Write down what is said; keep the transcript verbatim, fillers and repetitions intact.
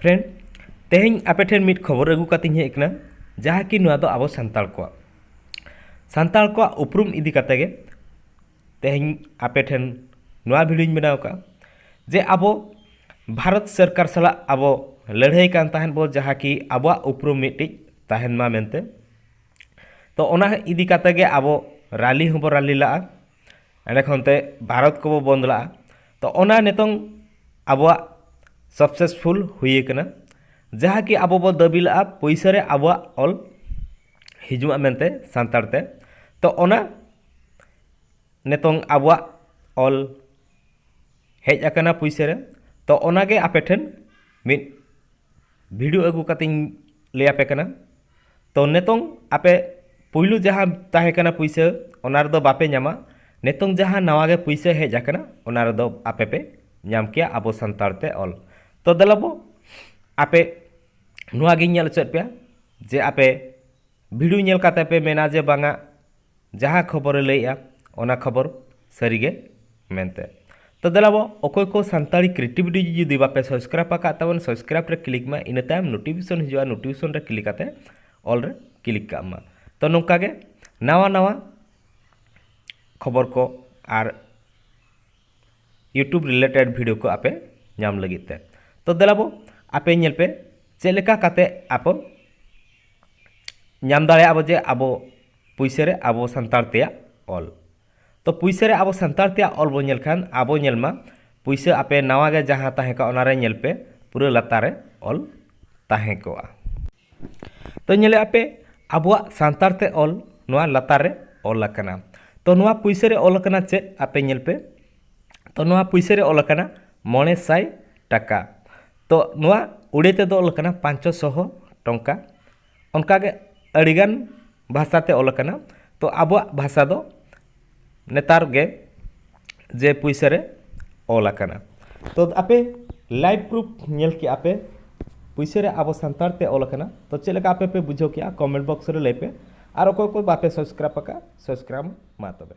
Friend, ᱛᱮᱦᱮᱧ ᱟᱯᱮ ᱴᱷᱮᱱ ᱢᱤᱫ ᱠᱷᱚᱵᱚᱨ ᱟᱹᱜᱩ ᱠᱟᱛᱮᱧ ᱦᱮᱡ ᱟᱠᱟᱱᱟ, ᱡᱟᱦᱟᱸ ᱠᱤ ᱱᱚᱣᱟ ᱫᱚ ᱟᱵᱚ ᱥᱟᱱᱛᱟᱲ ᱠᱚᱣᱟᱜ, ᱥᱟᱱᱛᱟᱲ ᱠᱚᱣᱟᱜ ᱩᱯᱨᱩᱢ ᱤᱫᱤ ᱠᱟᱛᱮ ᱜᱮ ᱛᱮᱦᱮᱧ ᱟᱯᱮ ᱴᱷᱮᱱ ᱱᱚᱣᱟ ᱵᱷᱤᱰᱤᱭᱳᱧ ᱵᱮᱱᱟᱣ ᱟᱠᱟᱫᱼᱟ, ᱡᱮ ᱟᱵᱚ ᱵᱷᱟᱨᱚᱛ ᱥᱚᱨᱠᱟᱨ ᱥᱟᱞᱟᱜ ᱟᱵᱚ ᱞᱟᱹᱲᱦᱟᱹᱭ ᱠᱟᱱ ᱛᱟᱦᱮᱸᱫ ᱵᱚ, ᱡᱟᱦᱟᱸ ᱠᱤ ᱟᱵᱚᱣᱟᱜ ᱩᱯᱨᱩᱢ ᱢᱤᱫᱴᱤᱡ ᱛᱟᱦᱮᱱ ᱢᱟ ᱢᱮᱱᱛᱮ᱾ ᱛᱚ ᱚᱱᱟ ᱤᱫᱤ ᱠᱟᱛᱮ ᱜᱮ ᱟᱵᱚ ᱨᱟᱞᱤ ᱦᱚᱸᱵᱚ ᱨᱟᱞᱤ ᱞᱟᱜᱼᱟ, ᱮᱸᱰᱮ ᱠᱷᱚᱱ ᱛᱮ ᱵᱷᱟᱨᱚᱛ ᱠᱚᱵᱚ ᱵᱚᱱᱫ ᱞᱟᱜᱼᱟ᱾ ᱛᱚ ᱚᱱᱟ ᱱᱤᱛᱚᱝ ᱟᱵᱚᱣᱟᱜ ᱥᱟᱠᱥᱮᱥᱯᱷᱩᱞ ᱦᱩᱭ ᱟᱠᱟᱱᱟ, ᱡᱟᱦᱟᱸ ᱠᱤ ᱟᱵᱚ ᱵᱚ ᱫᱟᱹᱵᱤ ᱞᱟᱜᱼᱟ ᱯᱩᱭᱥᱟᱹ ᱨᱮ ᱟᱵᱚᱣᱟᱜ ᱚᱞ ᱦᱤᱡᱩᱜᱼᱟ ᱢᱮᱱᱛᱮ ᱥᱟᱱᱛᱟᱲ ᱛᱮ᱾ ᱛᱚ ᱚᱱᱟ ᱱᱤᱛᱚᱝ ᱟᱵᱚᱣᱟᱜ ᱚᱞ ᱦᱮᱡ ᱟᱠᱟᱱᱟ ᱯᱩᱭᱥᱟᱹ ᱨᱮ᱾ ᱛᱚ ᱚᱱᱟᱜᱮ ᱟᱯᱮ ᱴᱷᱮᱱ ᱢᱤᱫ ᱵᱷᱤᱰᱤᱭᱳ ᱟᱹᱜᱩ ᱠᱟᱛᱮᱧ ᱞᱟᱹᱭ ᱟᱯᱮ ᱠᱟᱱᱟ᱾ ᱛᱚ ᱱᱤᱛᱚᱝ ᱟᱯᱮ ᱯᱩᱭᱞᱩ ᱡᱟᱦᱟᱸ ᱛᱟᱦᱮᱸ ᱠᱟᱱᱟ ᱯᱩᱭᱥᱟᱹ, ᱚᱱᱟ ᱨᱮᱫᱚ ᱵᱟᱯᱮ ᱧᱟᱢᱟ᱾ ᱱᱤᱛᱚᱝ ᱡᱟᱦᱟᱸ ᱱᱟᱣᱟ ᱜᱮ ᱯᱩᱭᱥᱟᱹ ᱦᱮᱡ ᱟᱠᱟᱱᱟ, ᱚᱱᱟ ᱨᱮᱫᱚ ᱟᱯᱮ ᱯᱮ ᱧᱟᱢ ᱠᱮᱭᱟ ᱟᱵᱚ ᱥᱟᱱᱛᱟᱲ ᱛᱮ ᱚᱞ᱾ ᱛᱚ ᱫᱮᱞᱟ ᱵᱚ, ᱟᱯᱮ ᱱᱚᱣᱟ ᱜᱤᱧ ᱧᱮᱞ ᱦᱚᱪᱚᱭᱮᱫ ᱯᱮᱭᱟ ᱡᱮ ᱟᱯᱮ ᱵᱷᱤᱰᱤᱭᱳ ᱧᱮᱞ ᱠᱟᱛᱮ ᱯᱮ ᱢᱮᱱᱟ ᱡᱮ ᱵᱟᱝᱟ, ᱡᱟᱦᱟᱸ ᱠᱷᱚᱵᱚᱨᱮ ᱞᱟᱹᱭᱮᱜᱼᱟ, ᱚᱱᱟ ᱠᱷᱚᱵᱚᱨ ᱥᱟᱹᱨᱤᱜᱮ ᱢᱮᱱᱛᱮ᱾ ᱛᱚ ᱫᱮᱞᱟ ᱵᱚ, ᱚᱠᱚᱭ ᱠᱚ ᱥᱟᱱᱛᱟᱲᱤ ᱠᱨᱤᱭᱮᱴᱤᱵᱷᱤᱴᱤ ᱡᱩᱫᱤ ᱵᱟᱯᱮ ᱥᱟᱵᱥᱠᱨᱟᱭᱤᱵ ᱟᱠᱟᱫ ᱛᱟᱵᱚᱱ, ᱥᱟᱵᱥᱠᱨᱟᱭᱤᱵ ᱨᱮ ᱠᱞᱤᱠ ᱢᱟ, ᱤᱱᱟᱹ ᱛᱟᱭᱚᱢ ᱱᱳᱴᱤᱯᱷᱤᱠᱮᱥᱚᱱ ᱦᱤᱡᱩᱜᱼᱟ, ᱱᱳᱴᱤᱯᱷᱤᱠᱮᱥᱚᱱ ᱨᱮ ᱠᱞᱤᱠ ᱠᱟᱛᱮ ᱚᱞ ᱨᱮ ᱠᱞᱤᱠ ᱠᱟᱜ ᱢᱟ᱾ ᱛᱚ ᱱᱚᱝᱠᱟ ᱜᱮ ᱱᱟᱣᱟ ᱱᱟᱣᱟ ᱠᱷᱚᱵᱚᱨ ᱠᱚ ᱟᱨ YouTube ᱨᱤᱞᱮᱴᱮᱰ ᱵᱷᱤᱰᱤᱭᱳ ᱠᱚ ᱟᱯᱮ ᱧᱟᱢ ᱞᱟᱹᱜᱤᱫ ᱛᱮ᱾ ᱛᱚ ᱫᱮᱞᱟ ᱵᱚ, ᱟᱯᱮ ᱧᱮᱞ ᱯᱮ ᱪᱮᱫ ᱞᱮᱠᱟ ᱠᱟᱛᱮ ᱟᱵᱚ ᱧᱟᱢ ᱫᱟᱲᱮᱭᱟᱜᱼᱟ ᱵᱚ ᱡᱮ ᱟᱵᱚ ᱯᱩᱭᱥᱟᱹ ᱨᱮ ᱟᱵᱚ ᱥᱟᱱᱛᱟᱲ ᱛᱮᱭᱟᱜ ᱚᱞ᱾ ᱛᱚ ᱯᱩᱭᱥᱟᱹ ᱨᱮ ᱟᱵᱚ ᱥᱟᱱᱛᱟᱲ ᱛᱮᱭᱟᱜ ᱚᱞ ᱵᱚ ᱧᱮᱞ ᱠᱷᱟᱱ, ᱟᱵᱚ ᱧᱮᱞ ᱢᱟ ᱯᱩᱭᱥᱟᱹ ᱟᱯᱮ ᱱᱟᱣᱟ ᱜᱮ ᱡᱟᱦᱟᱸ ᱛᱟᱦᱮᱸ ᱠᱚᱜᱼᱟ, ᱚᱱᱟ ᱨᱮ ᱧᱮᱞ ᱯᱮ ᱯᱩᱨᱟᱹ ᱞᱟᱛᱟᱨ ᱨᱮ ᱚᱞ ᱛᱟᱦᱮᱸ ᱠᱚᱜᱼᱟ᱾ ᱛᱚ ᱧᱮᱞᱮᱫᱼᱟ ᱯᱮ ᱟᱵᱚᱣᱟᱜ ᱥᱟᱱᱛᱟᱲ ᱛᱮ ᱚᱞ ᱱᱚᱣᱟ ᱞᱟᱛᱟᱨ ᱨᱮ ᱚᱞ ᱟᱠᱟᱱᱟ᱾ ᱛᱚ ᱱᱚᱣᱟ ᱯᱩᱭᱥᱟᱹ ᱨᱮ ᱚᱞ ᱟᱠᱟᱱᱟ ᱪᱮᱫ? ᱟᱯᱮ ᱧᱮᱞ ᱯᱮ᱾ ᱛᱚ ᱱᱚᱣᱟ ᱯᱩᱭᱥᱟᱹ ᱨᱮ ᱚᱞ ᱟᱠᱟᱱᱟ ᱢᱚᱬᱮ ᱥᱟᱭ ᱴᱟᱠᱟ᱾ ᱛᱚ ᱱᱚᱣᱟ ᱩᱲᱤᱭᱟ ᱛᱮᱫᱚ ᱚᱞ ᱟᱠᱟᱱᱟ ᱯᱟᱸᱪᱥᱚ ᱴᱚᱝᱠᱟ᱾ ᱚᱱᱠᱟᱜᱮ ᱟᱹᱰᱤᱜᱟᱱ ᱵᱷᱟᱥᱟ ᱛᱮ ᱚᱞ ᱟᱠᱟᱱᱟ᱾ ᱛᱚ ᱟᱵᱚᱣᱟᱜ ᱵᱷᱟᱥᱟ ᱫᱚ ᱱᱮᱛᱟᱨ ᱜᱮ ᱡᱮ ᱯᱩᱭᱥᱟᱹ ᱨᱮ ᱚᱞ ᱟᱠᱟᱱᱟ᱾ ᱛᱚ ᱟᱯᱮ ᱞᱟᱭᱤᱵᱷ ᱯᱨᱩᱯᱷ ᱧᱮᱞ ᱠᱮᱜᱼᱟ ᱯᱮ, ᱯᱩᱭᱥᱟᱹ ᱨᱮ ᱟᱵᱚ ᱥᱟᱱᱛᱟᱲ ᱛᱮ ᱚᱞ ᱟᱠᱟᱱᱟ᱾ ᱛᱚ ᱪᱮᱫ ᱞᱮᱠᱟ ᱟᱯᱮ ᱯᱮ ᱵᱩᱡᱷᱟᱹᱣ ᱠᱮᱜᱼᱟ, ᱠᱚᱢᱮᱱᱴ ᱵᱚᱠᱥ ᱨᱮ ᱞᱟᱹᱭ ᱯᱮ᱾ ᱟᱨ ᱚᱠᱚᱭ ᱠᱚ ᱵᱟᱯᱮ ᱥᱟᱵᱥᱠᱨᱟᱭᱤᱵ ᱟᱠᱟᱫ, ᱥᱟᱵᱥᱠᱨᱟᱭᱤᱵ ᱢᱟ ᱛᱚᱵᱮ᱾